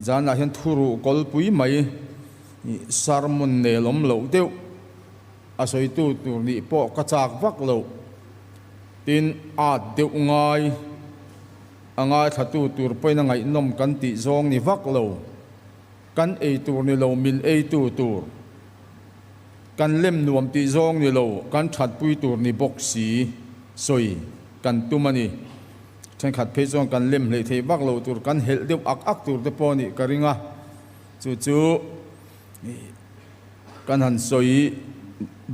Zanah hian thu ruh kawlpui mai sermon nelawm loh deuh a sawitu tur nih pawh ka chak vak loh. Tin, at deuh ngai a ngaithlatu tur pawhin a ngaihnawm kan tih zawng ni vak lo. Kan ei tur ni lo min eitu tur, kan lem nuam tih zawng ni lo kan thatpui tur ni bawk si sawi kan tum a ni. Thenkhat phei chuan kan lem hleih theih vak lo tur kan helh deuh ak ak tur te pawh nih ka ring a, chu chu kan han sawi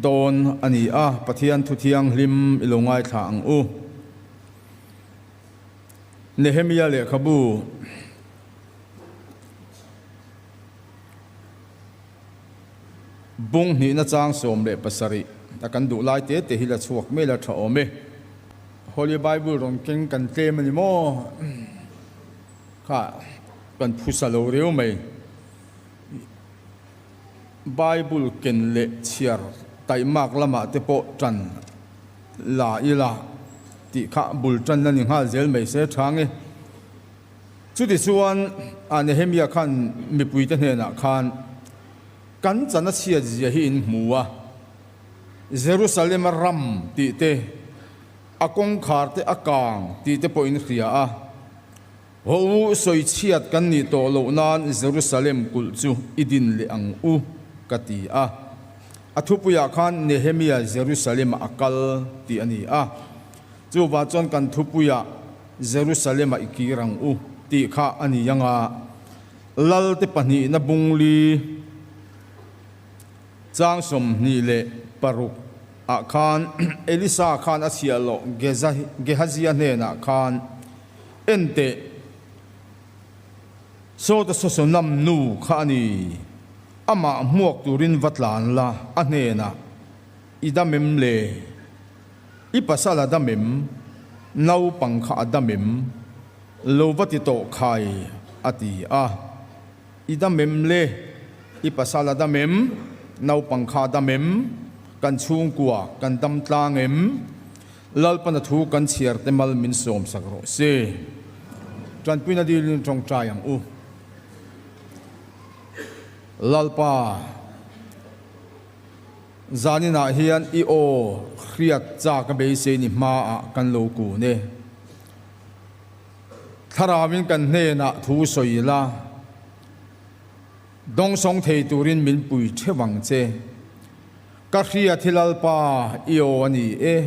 dawn a ni a, Pathian thu thianghlim i lo ngaithla ang u. Nehemia lehkhabu. Bung hnihna chang 17 a kan duh lai te te hi la chhuak mai la tha awm e. Holy Bible rawn keng kan tlem a ni maw? Kha kan phusa lo reu mai. Bible ken leh chhiar taihmak lamah te pawh tan la ila tih kha bul tan a ni nghal zel mai se tha nge. Chutichuan, Nehemia khan mipuite hnenah khan, Kan chan a chhiat zia hi in hmu a, Jerusalem a ram tih te, a kawngkhar te a kang tih te pawh in hria a. Haw u, sawi chhiat kan nih tawh loh nan Jerusalem kulh chu i din leh ang u, ka ti a. A thupuiah khan Nehemia Jerusalem-ah a kal tih a ni a. Chuvah chuan kan thupuiah Jerusalem-ah i kir ang u tih kha a ni ang a, Lalte pahnihna bungli chang 26 ah khan Elisa khan a chhiah loh Gehazia hnenah khan, Enteh, sawta sawsawnam nu kha a ni, amah hmuak turin va tlan la, a hnenah i dam em le? I pasal a dam em? Naupang kha a dam em? Lo va ti tawh khai, a ti a. I dam em le? I pasal a dam em? Naupang kha a dam em? Kan chhungkua kan dam tlang em? Lalpana thu kan chhiar te mal min sawm sak rawh se. Tanpuina dilin tawngtai ang u. Lalpa. Zaninah hian i aw hriat chak a beisei ni hmaah kan lo kun e. Thlarauin kan hnenah thu sawi la, dawngsawng thei turin min pui theuh ang che. Ka hriat hi Lalpa i aw a ni e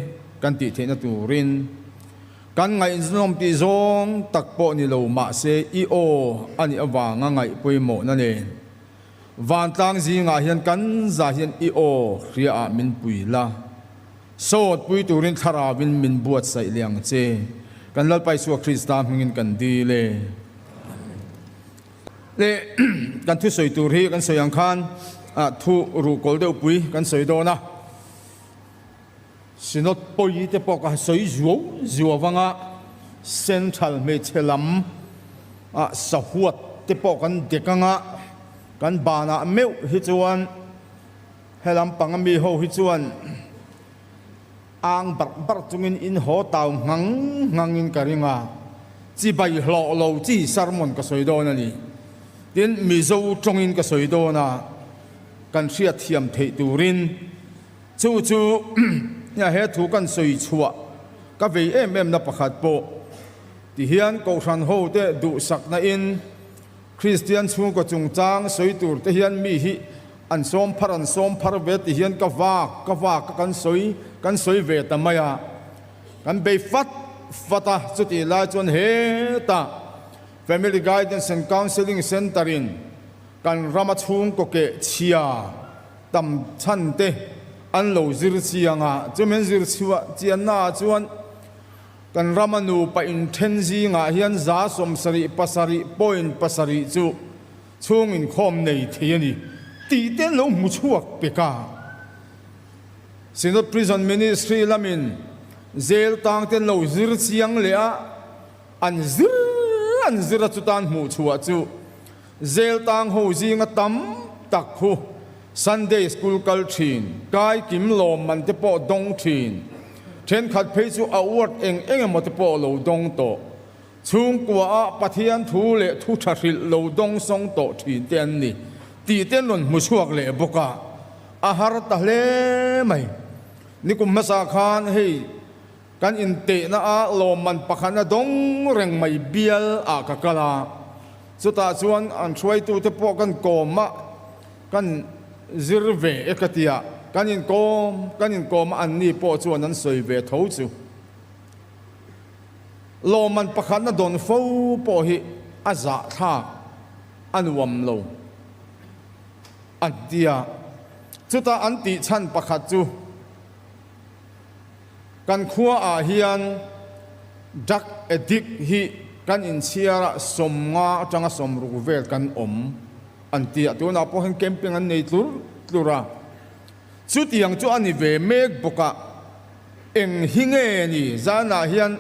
kan tih theihna turin kan ngaihnawm tih zawng tak pawh ni lo mahse i aw a nih avanga ngaih pawimawhna nen Vantlang zingah hian kan zah hian i aw hriaah min pui la, sawt pui turin thlarauin min buatsaih leh ang che. Kan Lalpa Isua Krista hmingin kan dil e. Le kan thusawi tur hi kan sawi ang khan thu ruhkawl deuh pui kan sawi dawn a. Synod pawi te pawh ka sawi zuau zuau anga Central hmeichhe lam ah sahuat te pawh kan dek anga kan banah meuh hi chuan helam panga mi ho hi chuan ang barh barh chungin in haw tau nghang nghangin ka ring a, chibai hlawh lo chi sermon ka sawi dawn a ni. Tin, Mizo tawngin ka sawi dawn a, kan hriatthiam theih turin. Chu chu nia he thu kan sawi chhuah ka vei em em na pakhat pawh ti hian Kohhran ho te duhsakna in Kristian chhungkaw chungchang sawi tur te hian mi hi an sawm phar an sawm phar ve ti hian ka vak ka vak a kan sawi kan sawi ve ta mai a, kan bei fat fat a, chutih lai chuan hetah Family Guidance and Counselling Centre in kan rama chhungkaw keh chhia Tam chhan te an lo zir chiang a, chumi an zir chhuah chianna ah chuan kan rama nupa inthen zingah hian 77.7 chu chhung inkhawm nei thei a ni tih te an lo hmu chhuak pek a. Synod Prison Ministry lamin jail tang te an lo zir chiang leh a, an zir an zir a chutan hmuh chhuah chu Jail tang ho zinga tam tak khu Sunday School kal thin, kai kim lawm man te pawh dawng thin, thenkhat phei chu award eng eng emaw te pawh lo dawng tawh. Chhungkuaah Pathian thu leh thu tha hrilh lo dawngsawng tawh thin te an ni tih te an rawn hmu chhuak leh bawk a, a har ta hle mai. Nikum hmasa khan hei kan intehna a lawmman pakhatna dawng reng mai bial ah ka kal a, chutah chuan an hruaitute pawh kan kawm a, kan zir ve e ka ti a, kan inkawm kan inkawm a anni pawh chuan an sawi ve tho chu. Lawmman pakhatna dawn fo pawh hi a zahthlak a nuam lo an ti a, chutah an tih chhan pakhat chu kan khuaah hian drug addict hi kan inchhiar a 50 atanga 60 vel kan awm an ti a, tunah pawh hian camping an nei tlur tlur a, chutiang chu a ni ve mek bawk a. Eng hi nge ni? Zanah hian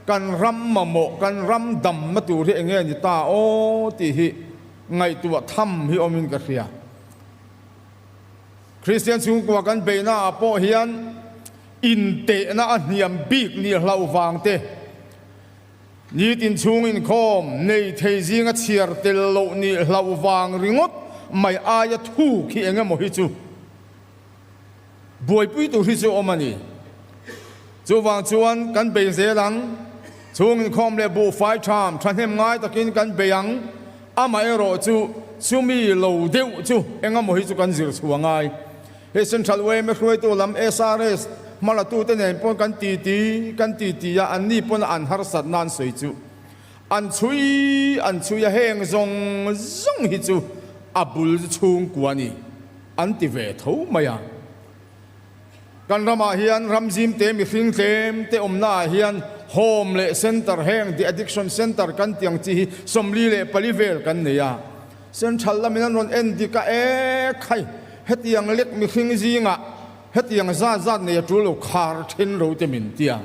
kan ram mamawh, kan ram damna tur hi eng nge ni ta aw tih hi ngaihtuah tham hi awmin ka hria. Kristian chhungkua kan beihnaah pawh hian intehna a hniam bik nih hlauh vang te, nitin chhung inkhawm nei thei zinga chhiar tel loh nih hlauh vang ringawt mai aia thuk hi eng emaw hi chu Buaipui tur hi chu awm a ni. Chuvang chuan kan bei zel ang. Chhung inkhawm leh buhfai tham thahnem ngai takin kan bei ang. Amaherawh chu chumi lo deuh chu engemaw hi chu kan zir chhuah ngai. Hei Central yma hruaitu lam SRS hmalatute nen pawn kan titi kan titi a, anni pawn an harsat nan sawi chu an chhui an chhui a, heng zawng zawng hi chu a bul chhungkua a ni. An ti ve tho mai a. Kan ramah hian ram zimte mihring tlem te awmna ah hian home leh center heng de addiction center kan tih ang chi hi 44 vel kan nei a. Central lamin an rawn en dik a, e khai hetiang lek mihring zingah hetiang zat zat nei a tul lo khar then ro te min ti a.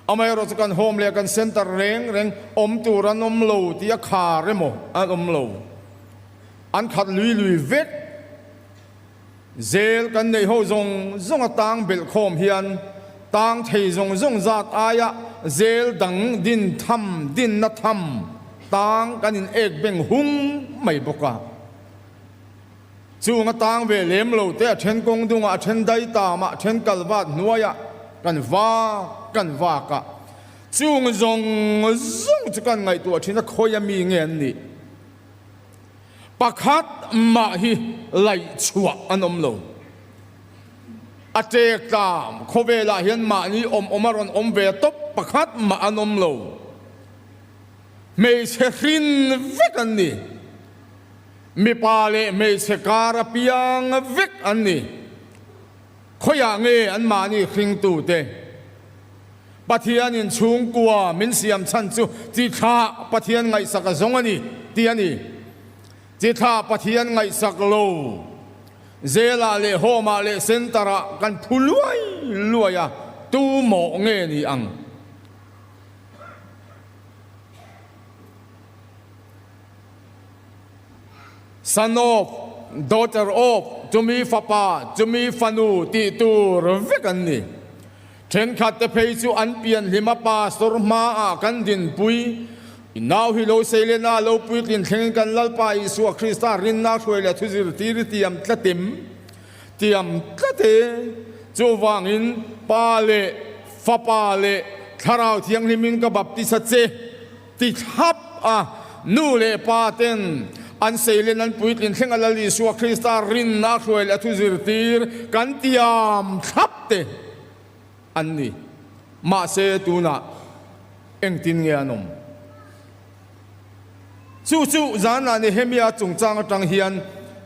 Amaherawh chu kan home leh kan center reng reng awm tur an awm lo tih a khar emaw an awm lo. An khat lui lui vek. Zel kan neih ho zawng zawng a tang belh khawm hian tang thei zawng zawng zat aia zel dang din tham dinna tham tang kan in ek beng hung mai bawk a. Chung a tang ve lem lo te a then kawng dungah a then dai tamah a then kal vat hnuaiah kan vak kan vak a. Chung zawng zawng chu kan ngaihtuah thin a khawi a mi nge an nih? Pakhat mah hi laih chhuah an awm lo. A ṭek tlam khawvelah hian mahni awm awm a rawn awm ve tawp pakhat mah an awm lo. Hmeichhe hrin vek an ni. Mipa leh hmeichhe kar a piang vek an ni. Khawiah nge anmahni hringtute? Pathianin chhungkua min siam chhan chu chi thlah Pathian ngaihsak a zawng a ni tih a ni. Chi thlah Pathian ngaihsak lo Zelah leh Home-ah leh Centre-ah kan phu luai luai a, tu mawh nge ni ang? Son of, daughter of, chumi fapa, chumi fanu tih tur vek an ni. Thenkhat te phei chu an pian hlim a pastor hmaah kan dinpui. I nau hi lo sei lena lo puitlin thlengin kan Lalpa Isua Krista rinna hruai leh thu zirtir i tiam tlatim tiam tlat e. Chuvangin Pa leh Fapa leh Thlarau Thianghlimin ka baptisa che. Ti thlap a, nu leh pa ten an seilen an puitlin thleng a Lal Isua Krista rinna hruai leh a thu zirtir kan tiam thlap te an ni. Mahse tunah engtin nge an awm? Chu chu zanah Nehemia chungchang atang hian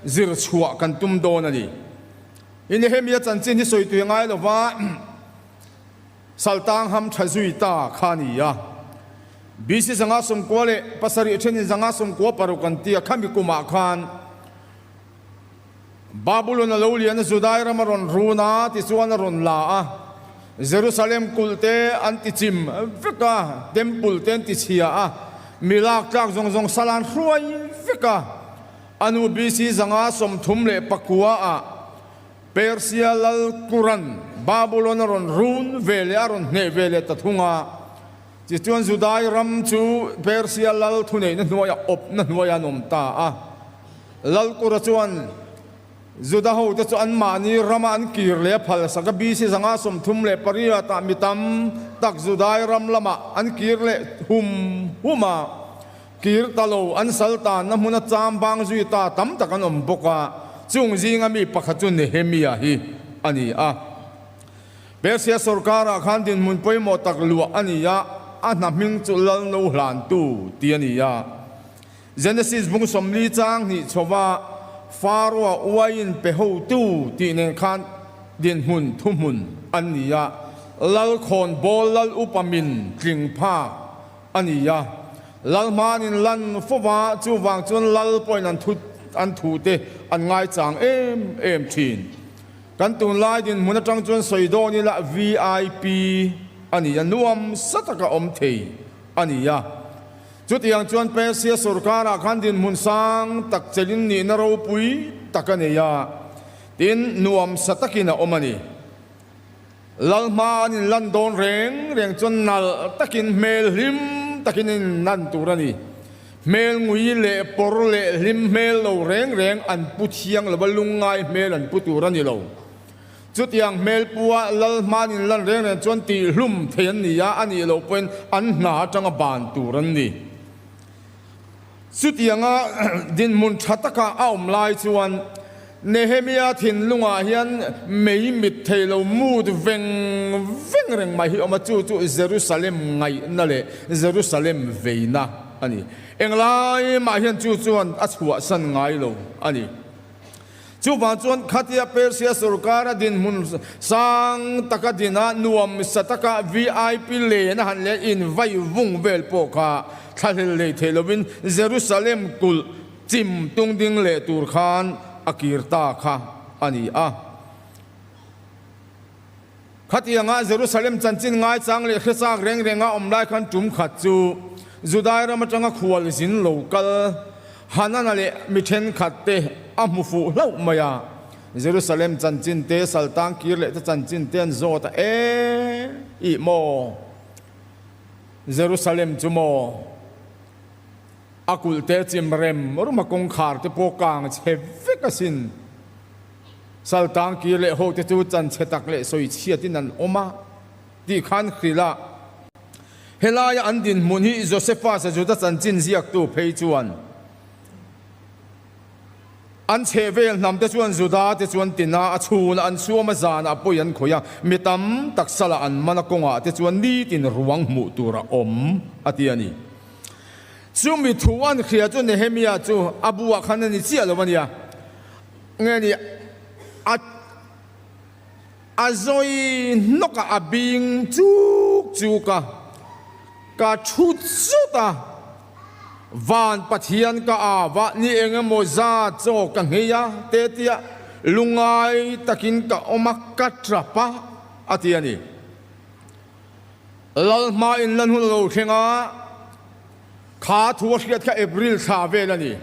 zir chhuah kan tum dawn a ni. I Nehemia chanchin hi sawi tui ngai lova. Saltang ham tha zui ta kha a ni a. BC 597 thenin 96 an ti a, khami kumah khan Babulon a lo lian a, Judai ram a rawn run a, tichuan a rawn la a, Jerusalem kulh te an ti chim vek a, temple te an ti chhia a, mi lak tlak zawng zawng sal an hruai vek a. A nu BC 539 ah Persia lal Kuran Babulon a rawn run ve leh a rawn hneh ve leh ta thung a. Tichuan Judai ram chu Persia lal thuneihna hnuaiah awpna hnuaiah an awm ta a. Lal Kura chuan Juda hote chu anmahni rama an kir leh a phalsak a, BC 538 ah mi tam tak Judai ram lamah an kir leh hum hum a. Kir ta lo, an sal tanna hmuna cham bang zui ta tam tak an awm bawk a, chung zinga mi pakhat chu Nehemia hi a ni a. Persia sorkarah khan dinhmun pawimawh tak luah a ni a, a hna hming chu Lalno hlantu tih a ni a. Genesis bung 40 chang hnih chhova Pharaoh-a uaiin pe hotu tih nen khan dinhmun thuhmun an ni a, Lal khawnbawl Lal upa min tling phak a ni a. Lal hmanin lan fova chuvang chuan Lal pawhin an thu an thute an ngaichang em em thin. Kan tunlai dinhmun atang chuan sawi dawn ila vip a ni a, nuam sa taka awm thei a ni a. Chutiang chuan Persia sorkarah khan dinhmun sang tak chelin nihna ropui tak a nei a, tin nuam sa takin a awm a ni. Lal hma an inlan dawn reng reng chuan nalh takin hmel hlim takin an inlan tur a ni. Hmel ngui leh pawr leh hlim hmel lo reng reng an pu thiang lo va, lungngai hmel an pu tur a ni lo. Chutiang hmel pua lal hma an inlan reng reng chuan tihhlum thei an ni a, a nih loh pawhin an hna atanga ban tur an ni. Chutianga dinhmun tha taka a awm lai chuan Nehemia thinlungah hian mei mit thei lo mut veng veng reng mai hi a awm a, chu chu Jerusalem ngaihna leh Jerusalem veina a ni. Englai mah hian chu chuan a chhuahsan ngai lo a ni. Chuvang chuan khatia Persia sorkara dinhmun sang taka dina nuam sa taka vip len a han leh invai vung vel pawh kha thlahlel lei thei lovin Jerusalem kulh chim tung ding leh tur khan a kir ta kha a ni a. Khatianga Jerusalem chanchin ngaichang leh hrechak reng renga awm lai khan tum khat chu Judai ram atanga khual zin lo kal Hanana leh mi thenkhat te a hmu fuh hlauh mai a. Jerusalem chanchin te, Saltang kir leh te chanchin te an zawt a, E ih maw? Jerusalem chu maw? A kulh te chim rem rum a kawngkhar te pawh kang chhe vek asin. Saltang kir leh hote chu chanchhe tak leh sawi chhiatin an awm a tih khan hrilh a. Helaia an dinhmun hi Josephus-a Juda chanchin ziaktu phei chuan an chhehvel hnamte chuan Juda te chuan tina a chhunah an suam a, zanah pawi an khawih a, mi tam tak salah an man a, kawngah te chuan nitin ruang hmuh tur a awm a ti a ni. Chumi thu an hria chu Nehemia chu a buah khan a ni chiah lo a nia. Nge ni a a zawi hnawk a, a bing chuk chuk a, ka thu zut a, Van Pathian ka au a, ni eng emaw zat chaw ka nghei a te tia lungngai takin ka awm a, ka tap a, a ti a ni. Lal hma in lan hun a lo thleng a, kha thu a hriat kha April thla vel a ni.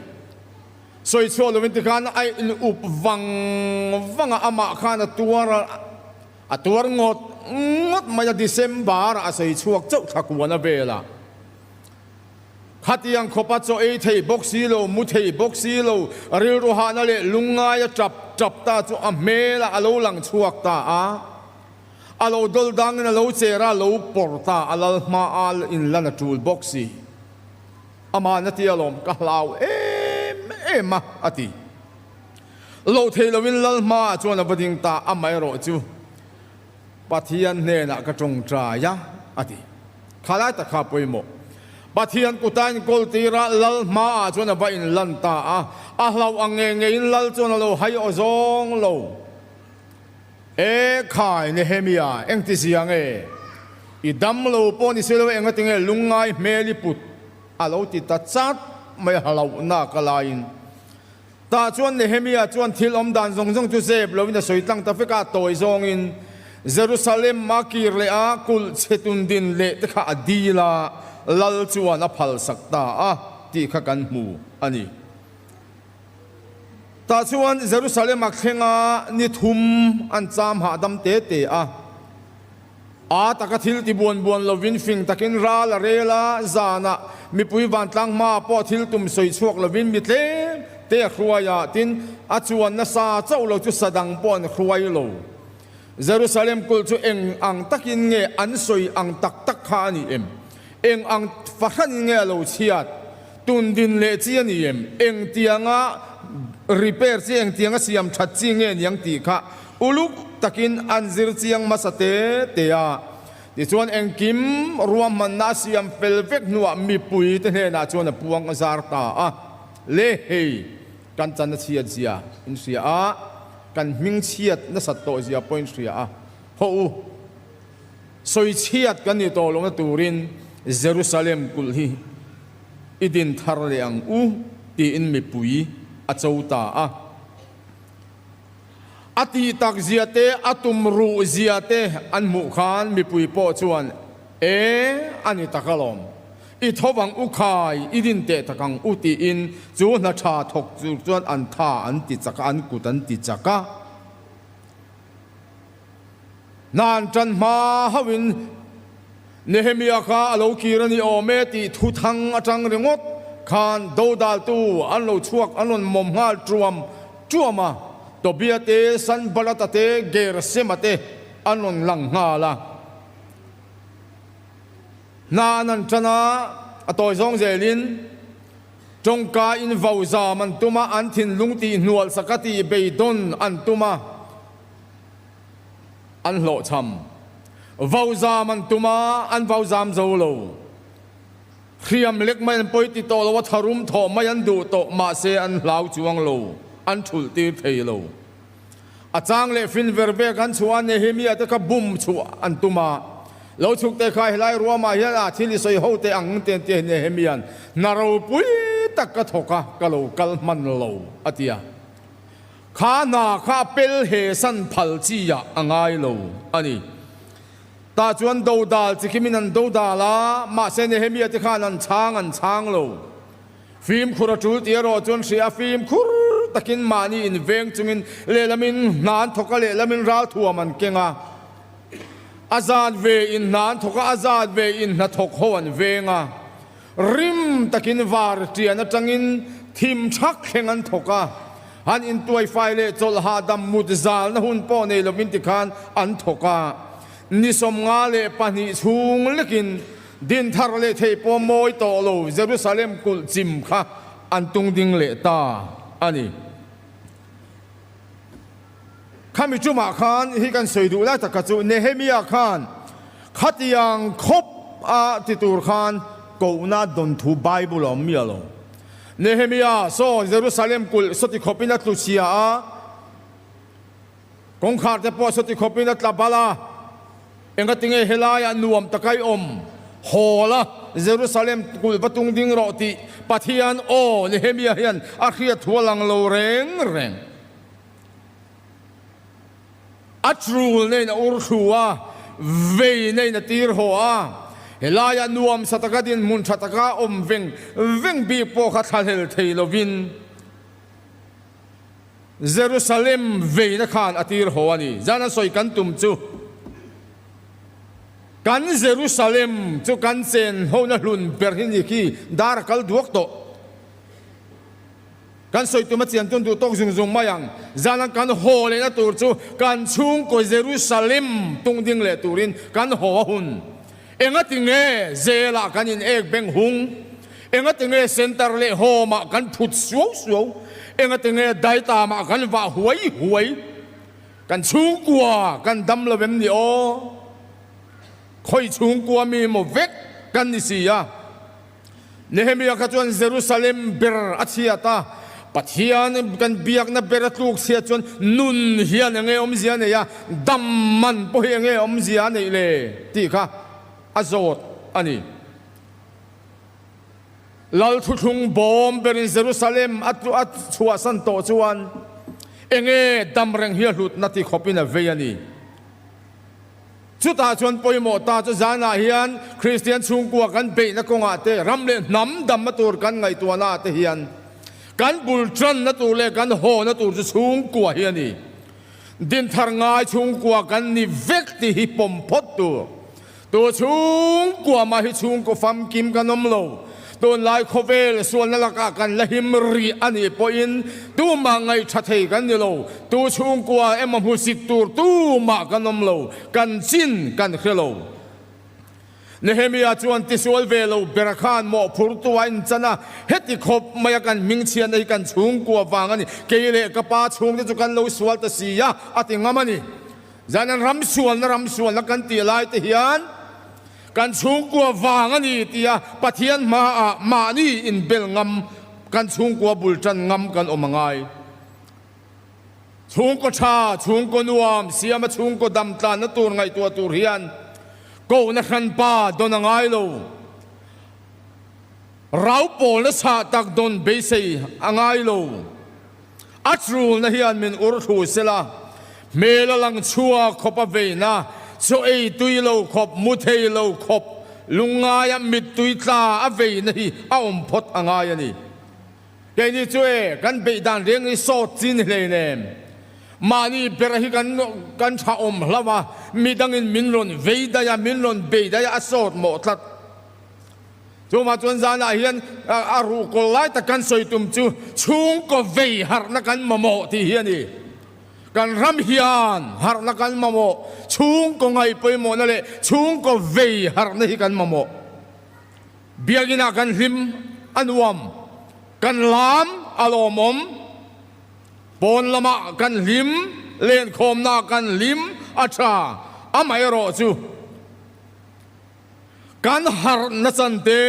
Sawi chhuah lovin tikhan a in up vang vang a, amah khan a tuar a, a tuar ngawt ngawt mai a, December ah a sawi chhuak chauh thla kuan a vel a. Khatiang khawpa chaw ei thei bawk si lo, mu thei bawk si lo, rilru hahna leh lungngai a tap tap ta chu a hmelah a lo lang chhuak ta a. A lo dawl dangin a lo cher a, a lo pawr ta a, lal hma a in lan a tul bawk si. Amah na ti alawm, ka hlau em em a, a ti. Lo thei loin lal hmaah chuan a va ding ta, amaherawh chu Pathian hnenah ka tawngtai a, a ti. Kha lai tak kha a pawimawh. Pathian kuta inkawl tirah lal hmaah chuan a va inlan ta a, a hlauh ang ngei ngeiin lal chuan a lo hai aw zawng lo. E khai Nehemia, engti zia nge? I dam lo pawh ni si lo engati nge lungngai hmel i put? A lo ti ta chat mai a hlauhna ka laiin. Tah chuan Nehemia chuan thil awm dan zawng zawng chu zep loin a sawi tlang ta vek a, tawi zawngin Jerusalem a kir leh a, kulh chhe tun din leh te kha a dil a, lal chuan a phalsak ta a tih kha kan hmu a ni. Tah chuan Jerusalem a thleng a, ni thum an cham hahdam te te a. A taka thil ti buan buan lovin fing takin ral a rel a, zanah mipui vantlang hmaah pawh thil tum sawi chhuak lovin mi tlem te a hruai a, tin, a chuan nasa chauh lo chu sa dang pawh an hruai lo. Jerusalem kulh chu eng ang takin nge an sawi ang tak tak kha a ni em? Eng ang fahranin nge a lo chhiat? Tun din leh chi a ni em? Eng tianga repair chi, eng tianga siam that chi nge niang tih kha uluk takin an zir chiang hmasa te te a. Tichuan engkim ruahmanna a siam fel vek hnuah mipui te hnenah chuan a puang a zar ta a. Le hei, kan chan a chhiat zia in hria a, kan hming chhiat nasat tawh zia pawh in hria a. Hawh u, sawi chhiat kan nih tawh lohna turin Jerusalem kulh hi i din thar leh ang u tiin mipui a cho ta a. A tih tak zia te, a tum ruh zia te an hmuh khan mipui pawh chuan, E, a ni tak alawm. I tho ang u khai, i din teh tak ang u tiin chu hna tha thawk tur chuan an tha an ti chak a, an kut an ti chak a. Hna an tan hma hauhin Nehemia kha a lo kir a ni awm e tih thu thang atang ringawt khan dodaltu an lo chhuak an rawn mawm nghal tuam tuam a, Tobia te, Sanbalata te, Gersema te an rawn lang nghal a. Hna an han tan a, a tawi zawng zelin tawngka in vau zam an tum a, an thinlung tih hnual saka tih beidawn an tum a. An hlawhchham. Vau zam an tum a, an vau zam zo lo. Hriam lek mai an pawi ti tawh lo a, tharum thawh mai an duh tawh, mahse an hlau chuang lo, an thulh tir thei lo. A chang leh fin ver vek an chhuah a, Nehemia te kha bum chhuah an tum a. Lo chhuk te kha helai ruamah hian a thil i sawi ho teh ang te an ti a, Nehemia'n hna ropui tak ka thawk a, ka lo kal hman lo, a ti a. Kha hna kha a pel he san phal chi ah a ngai lo a ni. Tah chuan dodal chi khimin an dodal a, mahse Nehemia te khan an chhang an chhang lo. Fimkhur a tul tih erawh chuan hria a, fimkhur takin mahni inveng chungin lehlamin hna an thawk a, lehlamin ralthuam an keng a. A zat ve in hna an thawk a, a zat ve in hnathawk ho an veng a. Rim takin var tian atangin thim thak thleng an thawk a, han intuaifai leh chawlh hahdam mut zalna hun pawh nei lovin tikhan an thawk a. Ni 52 chhung lekin din thar leh thei pawh mawi tawh lo Jerusalem kulh chim kha an tung ding leh ta a ni. Khami tumah khan hi kan sawi duh lai tak kha chu Nehemia khan khatiang khawp a ti tur khan kohna dawn thu Bible a awm miah lo. Nehemia saw Jerusalem kulh sawti khawpin a tlu chhia a, kawngkhar te pawh sawti khawpin a tla bal a, engatinge helaiah nuam takai awm haw la Jerusalem kulh va tung ding rawh tih Pathian aw Nehemia hian a hriat thu a lang lo reng reng. A tul neiin a ur thlu a, vei neiin a tir haw a. Helaiah nuam sa taka dinhmun tha taka awm veng veng bik pawh kha thlahlel thei lovin Jerusalem veina khan a tir haw a ni. Zan a sawi kan tum chu kan Jerusalem chu kan chen hona hlun ber hi ni khi dar a kal duak tawh. Kan sawi tum a chian tun duh tawk zung zung mai ang. Zan kan haw lehna tur chu kan chhungkaw Jerusalem tung ding leh turin kan haw a hun. Engati nge zelah kan in ek beng hung? Engati nge center leh home ah kan phut suau suau? Engati nge daitam ah kan vah huai huai? Kan chhungkua kan dam lo em ni aw? Khawi chhungkua mi maw vek kan ni si a? Nehemia kha chuan Jerusalem ber a chhiat a, Pathian kan biakna ber a tluk chhiat chuan nun hian enge awmzia a nei a, dam man pawh hi enge awmzia a neih le tih kha a zawt a ni. Lal thuthlung bawm berin Jerusalem a chhuahsan tawh chuan enge dam reng hi a hlutna ti khawpin a vei a ni. Chutah chuan pawimawh ta chu zanah hian Kristian chhungkua kan beihna kawngah te, ram leh hnam damna tur kan ngaihtuahna ah te hian kan bul tanna tur leh kan hawna tur chu chhungkua hi a ni. Dinthar ngai chhungkua kan ni vek tih hi pawm phawt tur. Tu chhungkua mah hi chhungkaw famkim kan awm lo. Tunlai khawvel sualna lakah kan la him rih a nih pawhin tumah ngaihṭha thei kan ni lo. Tu chhungkua emaw hmusit tur tumah kan awm lo, kan chin kan hre lo. Nehemia chuan tisual ve lo bera khan mawhphurtu a inchan a, heti khawp maia kan hmingchhiatna hi kan chhungkua vang a ni, kei leh ka pa chhungte chu kan lo sual ta si a, a ti ngam a ni. Zanin ram sualna ram sualna kan tih lai te hian kan chhungkua vang a ni tia Pathian hmaah mahni inbel ngam kan chhungkua bul tan ngam kan awm a ngai. Chhungkaw tha, chhungkaw nuam siama chhungkaw dam tlanna tur ngaihtuah tur hian kohna hranpa dawn a ngai lo. Rau pawlna chhah tak dawn beisei a ngai lo. A chulna hian min ur thu sela, hmel a lang chhuak khawp a veina, chaw ei tui lo khawp, mu thei lo khawp, lungngaia mittui tla a veina hi a awm phawt a ngai a ni. Keini chu e, kan beih dan reng hi sawt chi ni hleinem. Mahni bera hi kan kan tha awm hlauh a, midangin min rawn vei daih a, min rawn bei daih a, a sawt mawh tlat. Chuvang chuan zanah hian a ruhkawl lai tak kan sawi tum chu chhungkaw vei harhna kan mamawh tih hi a ni. Kan ram hian harhna kan mamawh, chhungkaw ngaih pawimawhna leh chhungkaw vei harhna hi kan mamawh. Biakinah kan hlim a nuam, kan lam a lawmawm, pawn lamah kan hlim, lenkhawmnaah kan hlim a tha, amaherawh chu Kan harhna chan te,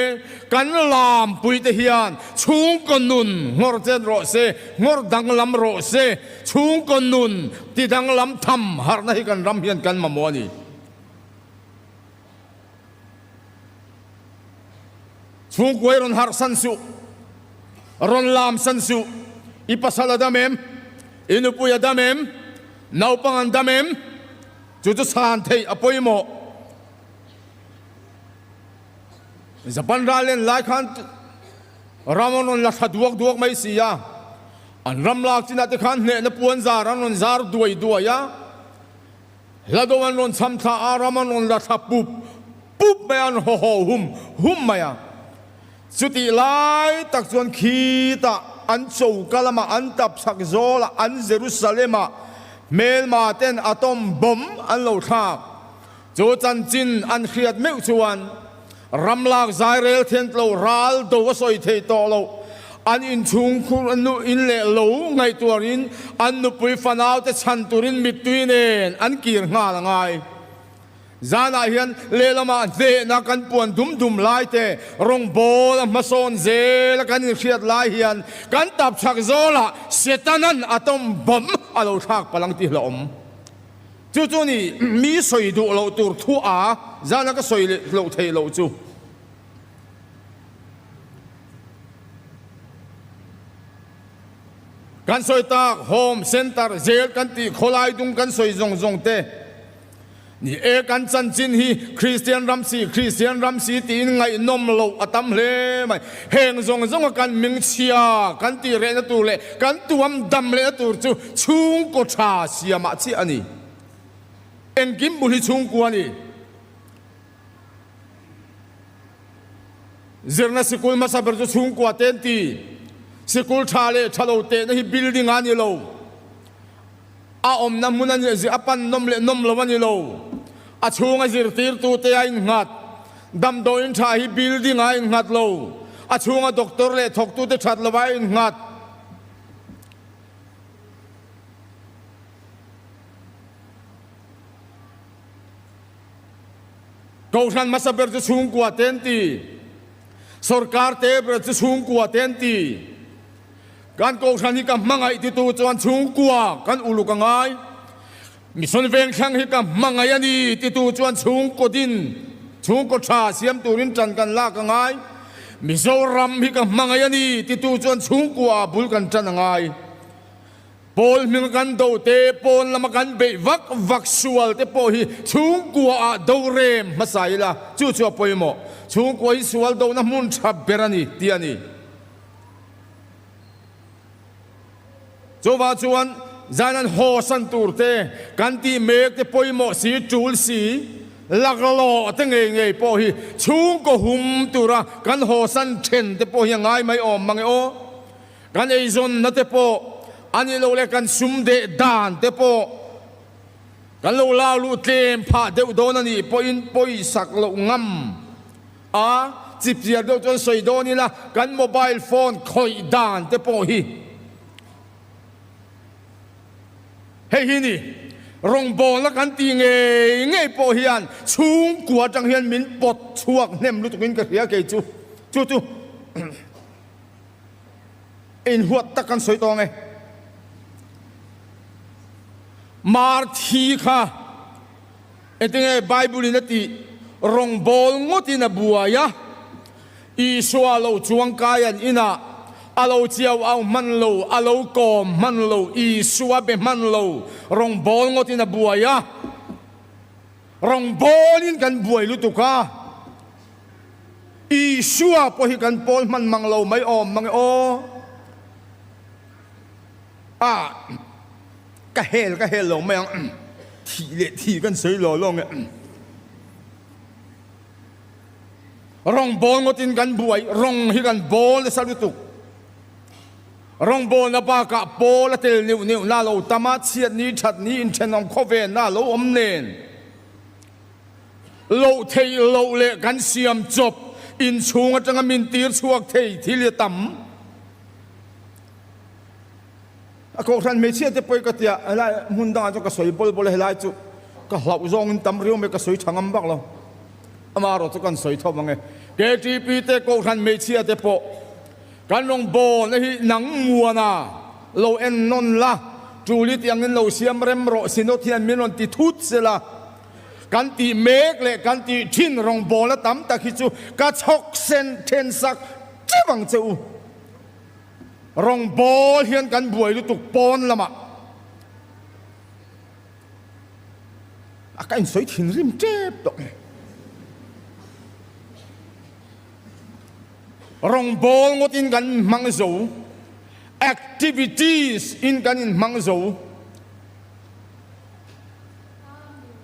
kan lampui te hian chhungkaw nun nghawr chen rawh se, nghawr danglam rawh se, chhungkaw nun ti danglam tham harhna hi kan ram hian kan mamawh a ni. Chhungkuai rawn harh san suh, rawn lam san suh, i pasal a dam em? I nupui a dam em? Naupang an dam em? Chu chu chhan theih a pawimawh. Japan ral len lai khan ram an rawn la thla duak duak mai si a, an ram lak chinah te khan hnehna puan zar an rawn zar duai duai a, hla do an rawn cham thla a, ram an rawn la thla pup pup mai a, an haw haw hum hum mai a. Chutih lai tak chuan khitah an choka lamah an tapchhak zawlah an Jerusalem-ah hmelma ten atom bomb an lo thlak. Chu chanchin an hriat meuh chuan ram lak zai rel thian tlo ral do a sawi thei tawh loh. An inchhung khur nu in leh lo ngaihtuarin an nupui fanaute chhan turin mittui nen an kir nghal a ngai. Zanah hian lehlamah hnehna kan puan dum dum lai te, rawngbawl a hmasawn zel a kan inhriat lai hian kan tapchhak zawlah Setanan atom bomb a lo thlak palh ang tih hlauhawm. Chu chu ni mi sawi duh loh tur thu a zana ka sawi loh theih loh chu. Kan sawi tak Home Center zel kan tih khawlai dung kan sawi zawng zawng te ni e kan chanchin hi Kristian ram si Kristian ram si tiin ngaihnawm loh a tam hle mai. Heng zawng zawnga kan mingchhia kan tih rehna tur leh kan tuam dam lehna tur chu chhungkaw tha siamah chiah a ni. Engkim bul hi chhungkua a ni. Zirna sikul hmasa ber chu chhungkua te an ti. Sikul tha leh tha lo tehna hi building a ni lo. A awmna hmun a nih a pan nawm leh nawm lo a ni lo. A chhunga zirtirtute a innghat. Damdawiin tha hi building a innghat lo. A chhunga doctor leh thawktute that lo a innghat. Kohhran hmasa ber chu chhungkua te an ti. Sorkar te ber chu chhungkua te an ti. Kan kohhran hi ka hmangaih titu chuan chhungkua kan uluk a ngai. Mission Vengthlang hi ka hmangaih a ni titu chuan chhungkaw din, chhungkaw tha siam turin tan kan lak a ngai. Mizoram hi ka hmangaih a ni titu chuan chhungkua bul kan tan a ngai. Pawl hminga kan do te, pawn lama kan beih vak vak sual te pawh hi chhungkua ah do rem hmasa ila, chu chu a pawimawh. Chhungkua hi sual dohna hmun tha ber a ni tih a ni. Chuvang chuan. Zan an hawsan tur te kan tih mek te pawimawh si, tul si, laklawh te ngei ngei pawh hi chhungkaw hum tura kan hawsan then te pawh hi a ngai mai awm mang e aw. Kan eizawnna te pawh a nih loh leh kan sum deh dan te pawh kan lo lau luh tlem phah deuh dawn a nih pawhin pawisak loh ngam a, chipchiar deuh chuan sawi dawn ila kan mobile phone khawih dan te pawh hi Hei hi ni, rawngbawlna kan tih ngei ngei pawh hian chhungkua atang hian min pawt chhuak hnem lutukin ka hria kei chu. Chu chu inhuat tak kan sawi tawng e. Marthi kha engtinge Bible in a tih rawngbawl ngawtin a buai a. Isua lo chuang kai an inah a lo chiau au hman lo, a lo kawm hman lo, Isua be hman lo, rawngbawl ngawtin a buai a, rawngbawlin kan buai lutuk a, Isua pawh hi kan pawl hman mang lo mai awm mang e aw. A ka hel ka hel lo mai ang, thih leh thih kan sawi law law nge. Rawngbawl ngawtin kan buai, rawng hi kan bawl nasa lutuk. Rawngbawlna bakah pawl a tel neuh neuh na lo tam a, chhiat ni that ni inthenawm khawvel na lo awm nen. Loh theih loh leh kan siam chawp inchhung atanga min tir chhuak thei thil hi a tam. A kohhran hmeichhia te pawh hi ka tia, helai hmun dangah chuan ka sawi bawl bawl a, helai chu ka hlauh zawngin tam riau mai ka sawi tha ngam vak lo. Amaherawh chu kan sawi thawm ang e. KTP te kohhran hmeichhia te pawh kan rawn bawlna hi nang muana lo en nawn la, Tuli tih angin lo siam rem rawh, Synod hian min rawn ti thut sela, kan tih mek leh kan tih thin rawngbawlna tam tak hi chu ka chhawk sen then sak teuh ang che u. Rawngbawl hian kan buai lutuk pawn lamah a ka insawi thinrim tep tawh. Rawngbawl ngawtin kan hmang zo, activities in kan inhmang zo.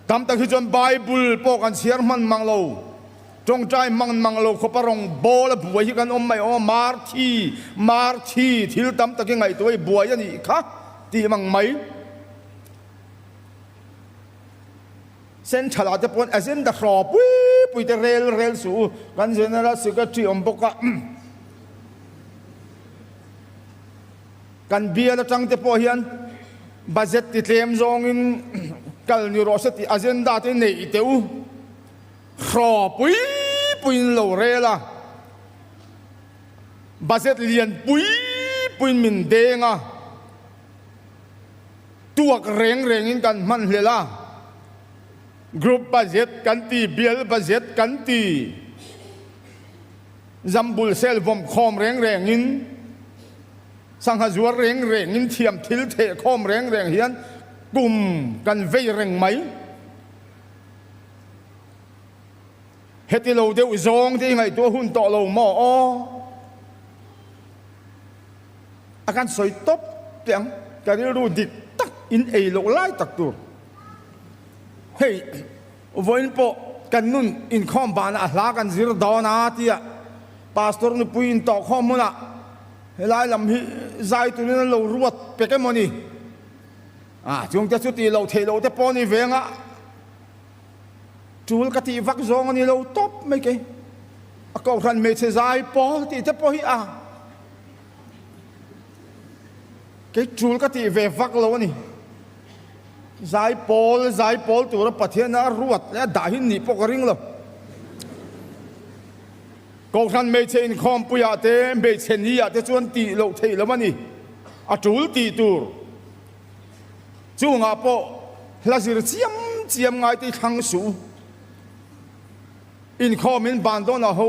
Tam tak hi chuan Bible pawh kan chhiar hman mang lo. Tawngtai hmang mang lo khawpa rawng bawl a buai hi kan awm mai awm a, Marthi, Marthi, thil tam tak i ngaihtuah i buai a nih kha tih mang mai. Central ah te pawn agenda hraw pui pui te rel rel suh u, kan General Secretary awm bawk a, kan bial atang te pawh hian budget ti tlem zawngin kal ni rawh se tih agenda te neih teh u. Hraw pui puiin lo rel a, budget lian pui puiin min deng a, tuak reng rengin kan hman hlel a, group budget kan ti, bial budget kan ti, zambul sel vawm khawm reng rengin, sangha zuar reng rengin thiam thil theh khawm reng reng hian kum kan vei reng mai. Heti lo deuh zawng te i ngaihtuah hun tawh lo maw aw? A kan sawi tawp teh ang, ka rilru dik tak in ei loh lai tak tur. Hei, vawiin pawh kan nun inkhawm banah a hla kan zir dawn a tia Pastor nupui intawhkhawm hmunah helai lam hi zai turin an lo ruat pek emaw ni? A chungte chu tih loh theih loh te pawh a ni ve anga tul ka tih vak zawng a ni lo tawp mai kei. A kohhran hmeichhe zai pawl tih te pawh hi a kei tul ka tih ve vak lo a ni. Zai pawl zai pawl tura Pathian a ruat leh a dah hi nih pawh ka ring lo. Kohhran hmeichhe inkhawmpuiah te hmeichhe ni ah te chuan tih loh theih lo a ni. A tul tih tur. Chungah pawh hla zir chiam chiam ngai te i thlang suh u. Inkhawmin ban dawn a ho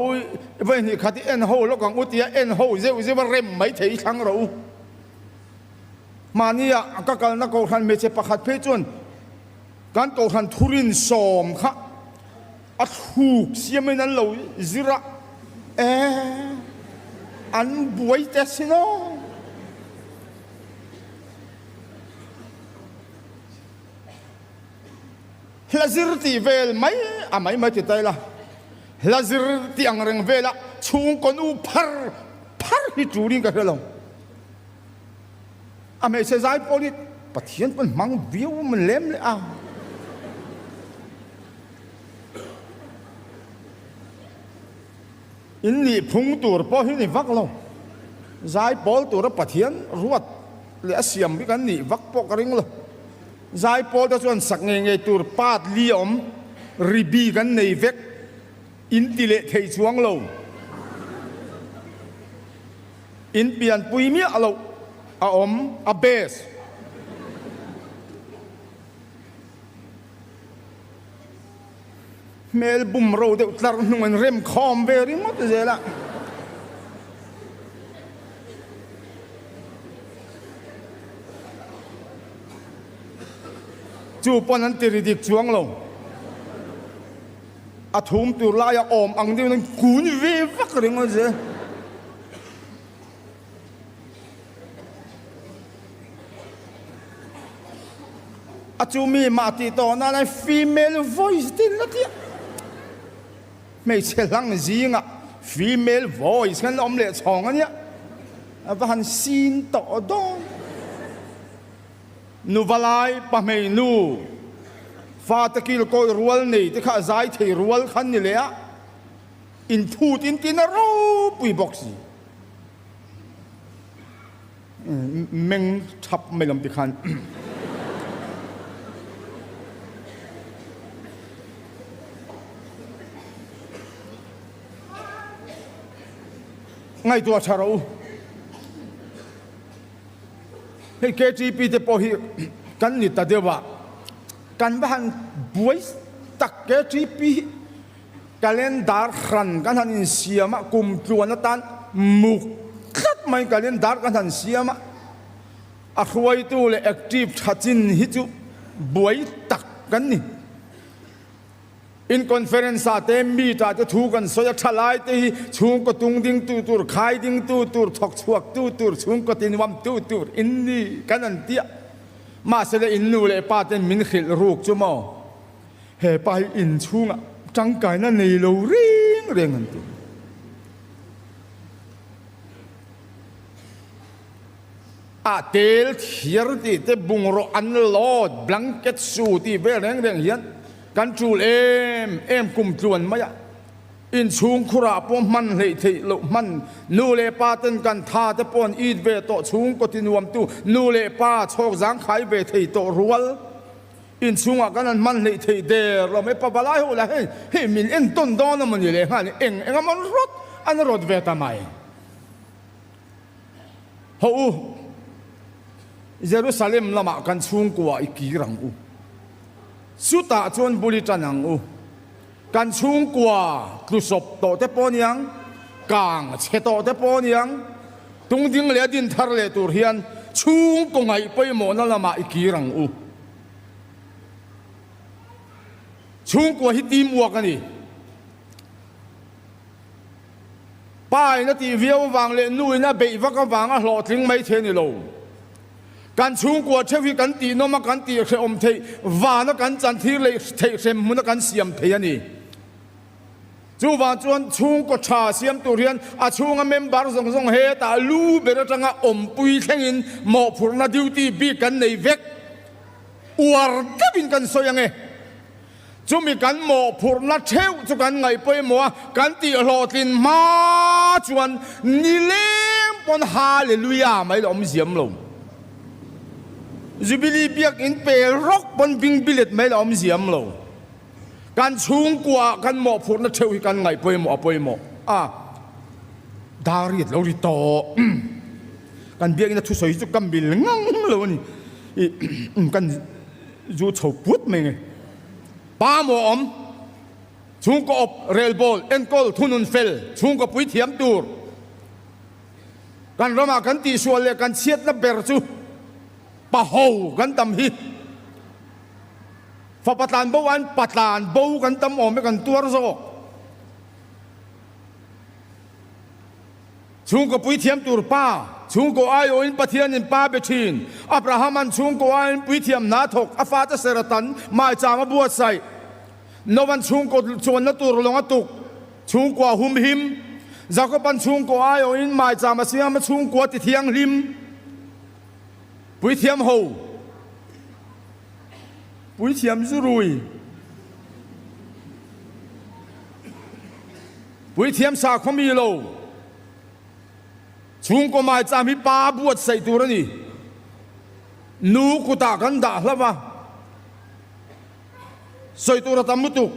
vawi hnih khat i en ho lawk ang u tia en ho zeuh zeuh a rem mai thei i thlang rawh u. Mahnia ka kalna kohhran hmeichhe pakhat phei chuan kan kohhran thurin sawm kha a thluk siamin an lo zir a, e an buai te sin aw. Hla zir tih vel mai a mai mai ti ta ila, hla zir tih ang reng vela chhungkaw nu phar phar hi tulin ka hre lo. A hmeichhe zai pawh hi Pathian pawn hmang viau mawn lem leh a. In nih phung tur pawh hi ni vak lo. Zai pawl tura Pathian ruat leh a siam hi kan nih vak pawh ka ring lo. Zai pawl te chuan sak ngei ngei tur part li a awm, ri bi kan nei vek, in ti leh thei chuang lo. In pianpui miah loh a awm, a base. Hmel bum ro deuh tlar hnung an rem khawm ve ringawt zel a. Chu pawn an ti ri dik chuang lo. A thum tur laia awm ang deuhin an kun ve vak ringawt zel. A chu mi mah tih tawh nan a female voice tin la tia. Hmeichhe hlang zingah female voice khan la awm leh chhawng a nia. A va han sin tawh dawn. Nu valai pa hmei nu fate kil kawi rual nei te kha zai thei rual khan ni leh a. Inphut in tin a ropui bawk si. Meng thap mai lam ti khan. Ngaihtuah tha rawh u. Hei KTP te pawh hi kan ni ta deuh a, kan va han buai tak KTP hi. Calendar hran kan han insiam a, kum tluan atan muk tlat mai calendar kan han siam a, a hruaitu leh active tha chin hi chu buai tak kan ni. In conference ah te meet ah te thu kan sawi a, thalai te hi chhungkaw tung ding tu tur, khai ding tu tur, thawk chhuak tu tur, chhungkaw tinuam tu tur in ni kan han ti a, mahse le in nu leh pa ten min hrilh ruk chu maw? He pa hi inchhungah tangkaina nei lo reng reng an ti. A tel thiar tih te bungraw an load blanket su tih vel reng reng hian kan tul em em kum tluan mai a. Inchhung khurah pawh hman hleih theih loh hman nu leh pa ten kan tha te pawh an it ve tawh chhungkaw tinuamtu nu leh pa chhawk zangkhai ve thei tawh rual. Inchhungah kan han hman hleih theih der lo mai, pavalai ho lah hei hei min entawn dawn a mawni leh nghal eng eng a mawn rawt an rawt ve ta mai. Hawh u, Jerusalem lamah kan chhungkua i kir ang u, chutah chuan bul i tan ang u, kan chhungkua tlusawp tawh te pawh niang, kang chhe tawh te pawh niang, tungding leh a din thar leh tur hian chhungkaw ngaih pawimawhna lamah i kir ang u. Chhungkua hi team work a ni. Pa in a tih viau avang leh nu in a beih vak avanga hlawhtling mai thei a ni lo. Kan chhungkua theuh hi kan tihnawm a, kan tihhrehawm theih, vana kan chanthir leh theih hrem hmuna kan siam thei a ni. Chuvang chuan chhungkaw tha siam tur hian a chhunga member zawng zawng hetah lu ber atanga awmpui thlengin mawhphurhna duty bik kan nei vek. Uar deuhin kan sawi ange. Chumi kan mawhphurhna theuh chu kan ngaih pawimawh a, kan tihhlawhtlin hma chuan nileng pawn Hallelujah mai la awm ziam lo. Jubilee biakinn pel rawk pawn bingbilet mai la awm ziam lo. Kan chhungkuaah kan mawhphurhna theuh hi kan ngaih pawimawh a pawimawh a, dar riat lo ri tawh. Kan biakinn a thusawi chu ka mil ngang lo a ni. I kan zu chho put mai nge. Pa maw awm, chhungkaw awp, relbawl, enkawl, thunun fel, chhungkaw puithiam tur. Kan ramah kan tihsual leh kan chhiatna ber chu paho kan tam hi. Fapa tlan bo aiin pa tlan bo kan tam awm e kan tuar zawk. Chhungkaw puithiam tur pa, chhungkaw aiawhin Pathianin pa be thin. Abrahama'n chhungkaw aiin puithiam hna thawk a fate seratan maichang a buatsaih. Noa'n chhungkaw chuanna tur lawng a tuk, chhungkua humhim. Jakoba'n chhungkaw aiawhin maicham a siam a, chhungkua ti thianghlim. Puithiam ho, Puithiam zurui, Puithiam sakhaw mi lo, Chhungkaw maicham hi pa buatsaih tur a ni. Nu kutah kan dah hlauh a, sawi tur a tam lutuk.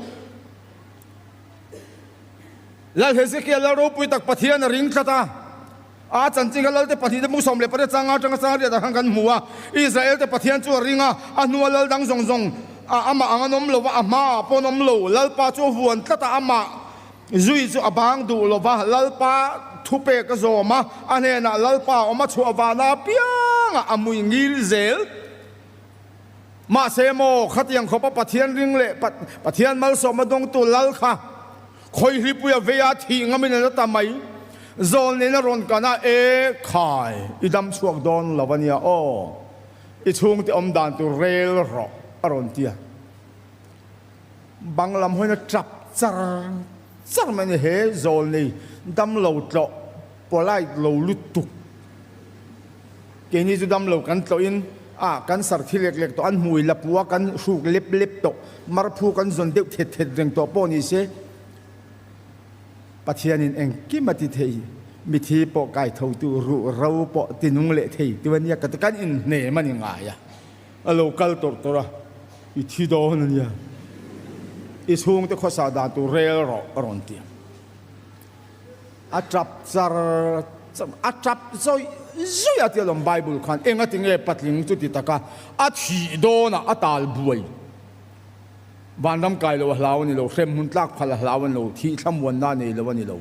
Lal Hezekiah lal ropui tak Pathian a ring tlat a, a chanchin kha Lalte pahnihte mung 18 changa atanga changa riatah khan kan hmu a. Israelte Pathian chu a ring a, a hnua lal dang zawng zawng a amah ang an awm lo va, a hmaah pawh an awm lo. Lalpa chu a vuan tlat a, amah zui chu a bang duh lo va, Lalpa thupek a zawm a, a hnenah Lalpa a awm a, chhuah vana apiangah a mui ngil zel. Mahse maw, khatiang khawpa Pathian ring leh Pathian malsawmna dawngtu lal kha khawihlipui a vei a, thih ngamin a la ta mai. Zawl nen a rawn kan a, E khai, i dam chhuak dawn lo a nia aw, i chhungte awm dan tur rel rawh, a rawn ti a. Bang lam hawiin a tap char char mai a ni. He zawl nei dam lo tlawh polite lo lutuk. Keini chu damlo kan tlawhin a kan sar thi lek lek tawh, an hmui la pu a kan hruk lep lep tawh, marphu kan zawn deuh thet thet reng tawh pawh ni se, Pathianin engkim a ti thei, mithi pawh kaithotu ruh ro pawh ti nung leh thei tu a nia ka ti, kan inhnem a ni ngai a, a lo kal tawrh tawrh a, i thi dawn a nia, i chhungte khawsa dan tur rel rawh a rawn ti a. A tap char char, a tap zawih zawih a tia lawm Bible khan enga tinge patling chu ti taka a thih dawnah a tal buai. Vanram kai lo a hlau a ni lo, hremhmun tlak phal a hlau a ni lo, thih thlamuanna a nei lo a ni lo.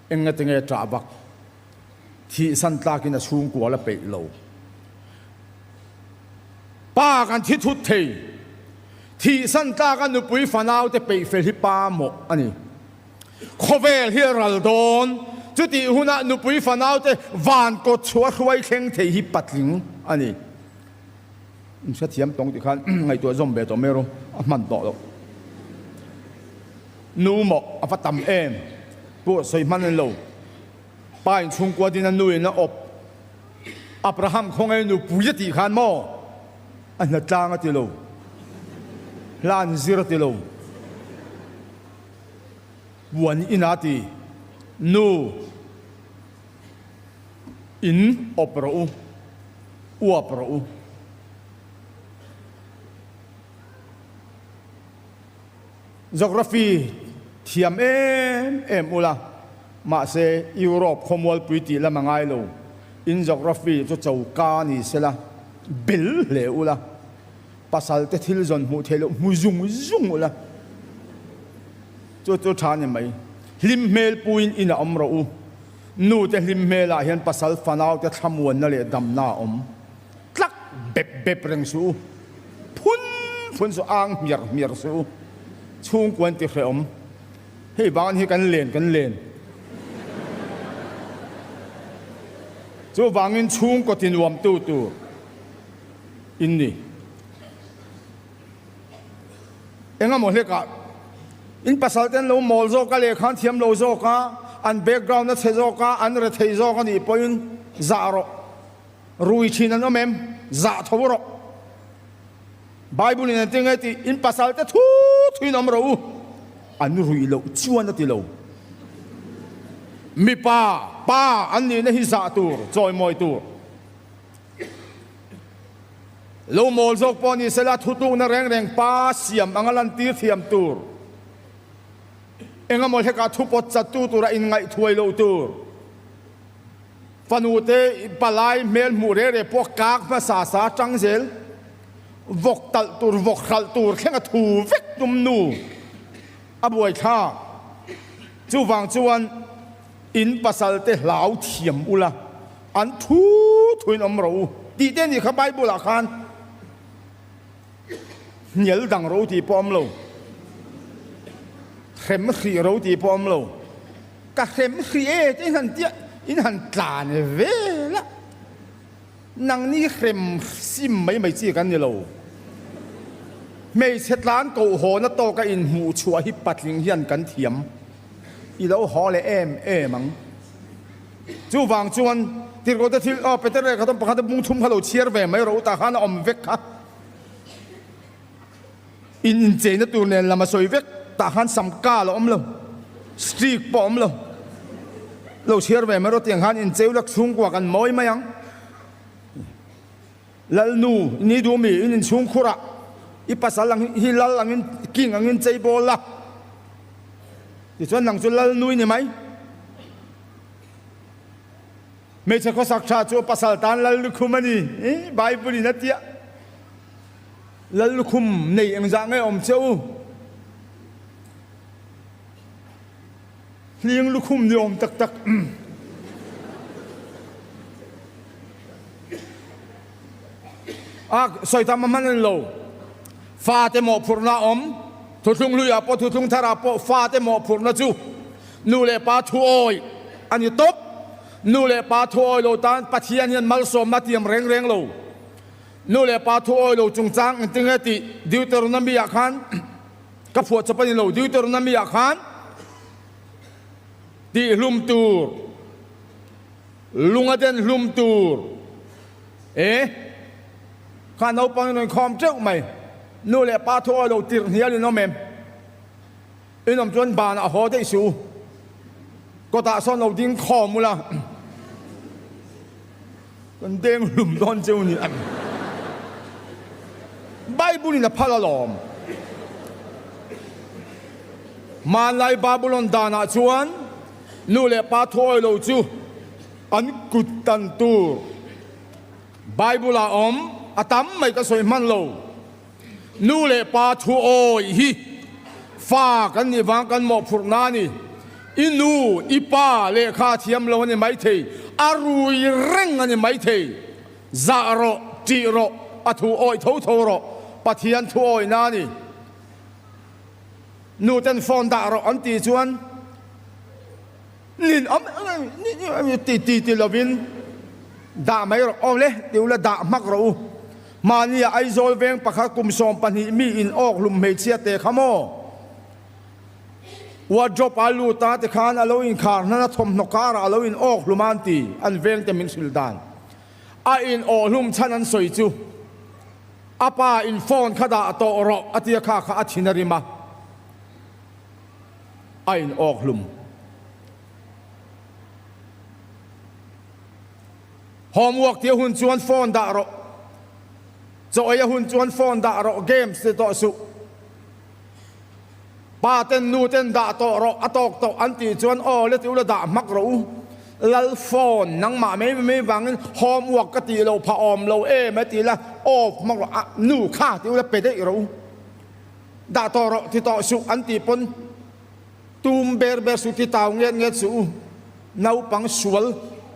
Enga tinge tah vak? Thih san tlakin a chhungkual a peih lo. Pa kan thi thut thei. Thih san tlaka nupui fanaute peih fel hi pa mawh a ni. Khawvel hi a ral dawn. Chutih hunah nupui fanaute van kawt chhuah hruai thleng thei hi patling a ni. In hrethiam tawng tih khan ngaihtuah zawm ve tawh mai ru, a hman tawh loh. Nu maw a va tam em? Pawh sawi hman a ni lo. Pa in chhungkua din a nu in a awp. Abraham khawngaih nupui a tih khan maw a hnatlang a ti lo, hla an zir a ti lo. Puan ina ti nu in awp rawh u, uap rawh u. Geography thiam em em ula, mahse Europe khawmualpui tih lam a ngai lo. In geography chu choka ni sela, bel hle ula. Pasal te thil zawn hmuh theih loh hmu zung zung ula, chu chu tha ni mai. Hlim hmel puiin in a awm rawh u. Nu te hlim hmelah hian pasal fanau te thlamuanna leh damna a awm. Tlak bep bep reng suh u. Phun phun suh, ang hmiar hmiar suh u. Chhungkuan ti hrehawm. Hei vang hi kan len kan len. Chuvangin chhungkaw ti nuamtu tur. In ni. Engemaw hlekah in pasal te an lo mawl zawk a, lehkha an thiam lo zawk a, an background a chhe zawk a, an rethei zawk a nih pawhin zah rawh. Rui thin an awm em? Zah tho rawh. Bible in an ti nge tih, in pasal te thu thuin awm rawh u. An ruih loh chuan a ti lo. Mipa, pa an nihna hi zah tur, chawimawi tur. Lo mawl zawk pawh ni sela thutlukna reng reng pa siam anga lantir thiam tur, engemaw hlekah thu pawt chattu tura inngaih thuai loh tur, fanu te palai hmel hmuh reh reh pawh kak hmasa sa tang zel, vawk talh tur vawk hralh tur thlenga thu vek tum nu a buaithlak. Chuvang chuan in pasal te hlau thiam ula, an thu thuin awm ro u tih te nih kha Bible ah khan hnial dang ro tih pawh awm lo, hrem hrih ro tih pawh awm lo, ka hrem hrih e te in han tia in han tlan vel a, nangni hrem sim mai mai chi kan ni lo. Hmeichhe tlan kohhawna tawka inhmuh chhuah hi patling hian kan thiam. I lo haw leh em em ang. Chuvang chuan Tirhkohte thil aw Peter lehkha thawm pakhat a bung thum kha lo chhiar ve mai rawh u tah khan a awm vek kha. In incheina tur nen lam a sawi vek tah khan sam kal a awm lo, streak pawh a awm lo. Lo chhiar ve mai rawh tiang khan incheu lak chhungkua kan mawi mai ang. Lalnu, ni duh mi, in inchhungkhurah i pasal ang hi lal angin, king angin chei bawl la. Tichuan nang chu lalnu i ni mai. Hmeichhe khawsak tha chu pasal tan lal lukhum a ni, Bible in a tia. Lal lukhum nei engzah nge awm che u? Hling lukhum ni awm tak tak. A sawi tam a hman a ni lo. Fate mawhphurhna a awm. Thuthlung hluiah pawh thuthlung tharah pawh fate mawhphurhna chu nu leh pa thuawi a ni tawp. Nu leh pa thuawi lo tan Pathian hian malsawmna tiam reng reng lo. Nu leh pa thuawi lo chungchang engtinge tih Deuteronomy-ah khan Ka phuah chawp a ni lo, Deuteronomy-ah khan tih hlum tur, lunga den hlum tur e kha naupang in rawn khawm teuh mai. Nu leh pa thu awi lo tirh hnial in awm em? In awm chuan banah haw daih suh u. Kawtah sawn lo ding khawm ula kan deng hlum dawn cheu ni. Bible in a phal alawm. Hmanlai Babylon danah chuan nu leh pa thuawi lo chu an kut tan tur Bible ah awm a tam mai ka sawi hman lo. Nu leh pa thuawi hi fa kan nih vang kan mawhphurhna a ni. I nu, i pa lehkha thiam lo a ni maithei, a rui reng a ni maithei. Zah rawh, ṭih rawh, a thu awih tho tho rawh, Pathian thu awihna a ni. Nu ten phone dah rawh an tih chuan nin awm ti ti ti lovin dah mai rawh aw le ti ula dah hmak rawh u. Mahnia Aizawl veng pakhat kum 12 mi in awk hlum hmeichhia te kha maw? Wardrobe a lut a tikhan a lo inkhar hnan a thawmhnaw karah a lo in awk hlum a an ti, an vengte min hrilh dan. A in awh hlum chhan an sawi chu a pa in phone kha dah tawh rawh a tia kha kha a thin a rim a, a in awk hlum. Homework tia hun chuan phone dah rawh, chaw ei a hun chuan phone dah rawh, games ti tawh suh. Pa ten nu ten dah tawh rawh a tawk tawh an tih chuan aw le ti ula dah hmak rawh u. Lal phone nangmah mai mai vangin homework ka tih loh phah awm lo em a ti la off hmak rawh a nu kha ti ula pe daih rawh u. Dah tawh rawh ti tawh suh an tih pawn tum ber ber suh ti tau nget nget suh u. Naupang sual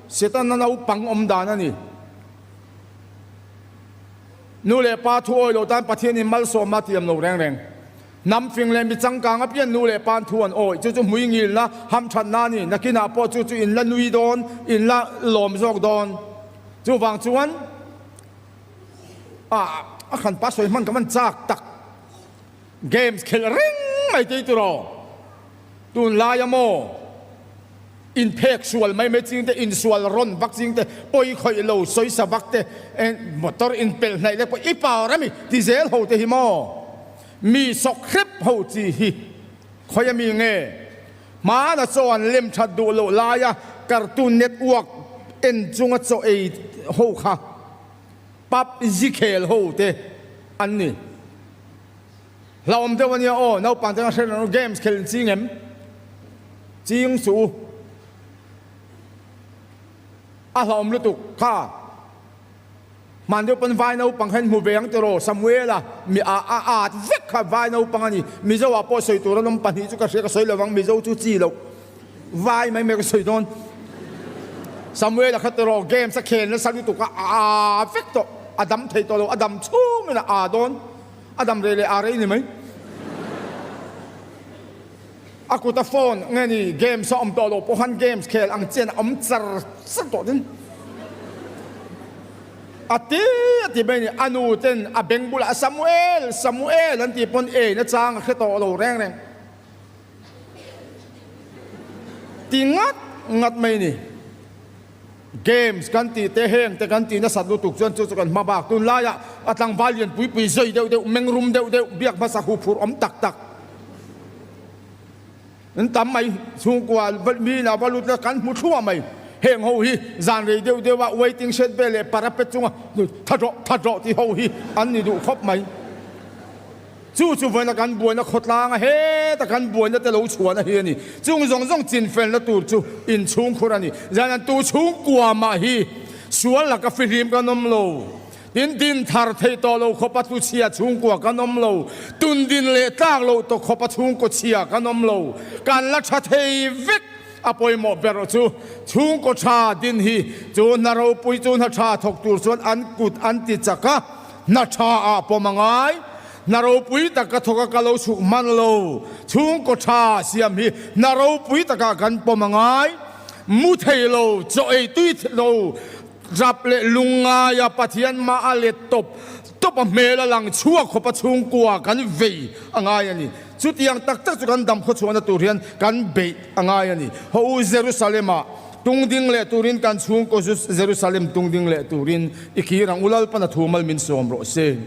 Setana naupang awm dan a ni. Nu leh pa thu awi lo tan Pathianin malsawmna tiam lo reng reng. Hnam fing leh mi changkang apian nu leh pa'n thu an awi. Chu chu hmui ngilna, hamthatna a ni. Nakinah pawh chu chu in la nui dawn, in la lawm zawk dawn. Chuvang chuan a a khan pa sawi hman ka man chak tak. Games khelh reng mai tei tiraw? Tunlaia maw inphek sual mai mai ching te, insual rawn vak ching te, pawi khawih lo sawisa vak te, motor inpelh hnaih lek pawh i power a mi ti zel ho te hi maw mi sawk hrep ho chi hi khawi a mi nge? Hmana chaw an lem that duh loh laia cartoon network en chunga chaw ei ho kha PUBG khel ho te an ni. Hlauhawm deuh a nia aw, naupang te khan hre reng games khel in ching em? Ching suh u. A hlauhawm lutuk kha. Hman deuh pawn vai naupang kha in hmu ve ang tiraw Samuela mi a a at vek kha vai naupang a ni. Mizo ah pawh sawi tur an awm pahnih chu ka hria ka sawi lo vang Mizo chu chi loh vai mai mai ka sawi dawn. Samuela kha tiraw games a khel nasa lutuk a a a vek tawh a dam thei tawh lo a dam chhungin a a dawn. A dam rei leh a rei ni mai. A kut a phone nge ni games a awm tawh loh pawh khan games khel ang chian a awm char char tawh din. A ti a ti mai a ni. A nu ten a beng bulah Samuel, Samuel an tih pawn ei na chang a hre tawh lo reng reng. Ti ngat ngat mai a ni. Games kan tih te heng te kan tih nasat lutuk chuan chu chu kan hma bak tunlaiah a tlangval lian pui pui zai deuh deuh meng rum deuh deuh biak hmasa hu phur awm tak tak an tam mai chhungkua mi la va lut la kan hmu thluah mai heng ho hi zan rei deuh deuh a waiting shed vel leh parapet chunga tha rawh tha rawh ti ho hi an ni duh khawp mai. Chu chu vawiina kan buaina khawtlanga heta kan buaina te lo chhuahna hi a ni. Chung zawng zawng chinfelna tur chu inchhungkhur a ni. Zan tu chhungkua mah hi sual laka fihlim kan awm lo. Tin, din thar theih tawh lo khawpa tluchhia chhungkua kan awm lo. Tun din leh tlak loh tawh khawpa chhungkaw chhia kan awm lo. Kan la tha thei vek. A pawimawh ber chu chhungkaw tha din hi chu hna ropui chu hna tha thawk tur chuan an kut an ti chak a. Hna tha ah pawm a ngai. Hna ropui tak ka thawk a ka lo chhuk hman lo. Chhungkaw tha siam hi hna ropui takah kan pawm a ngai. Mu thei lo, chaw ei tui lo, rap leh lungngaia Pathian mah a let tawp tawp a hmel a lang chhuak khawp a chhungkua kan vei a ngai a ni. Chutiang tak tak chu kan dam khawchhuahna tur hian kan beih a ngai a ni. Haw u Jerusalem-ah tung ding leh turin kan chhungkaw Jerusalem tung ding leh turin i kir ang u Lalpan a thu mal min sawm rawh se.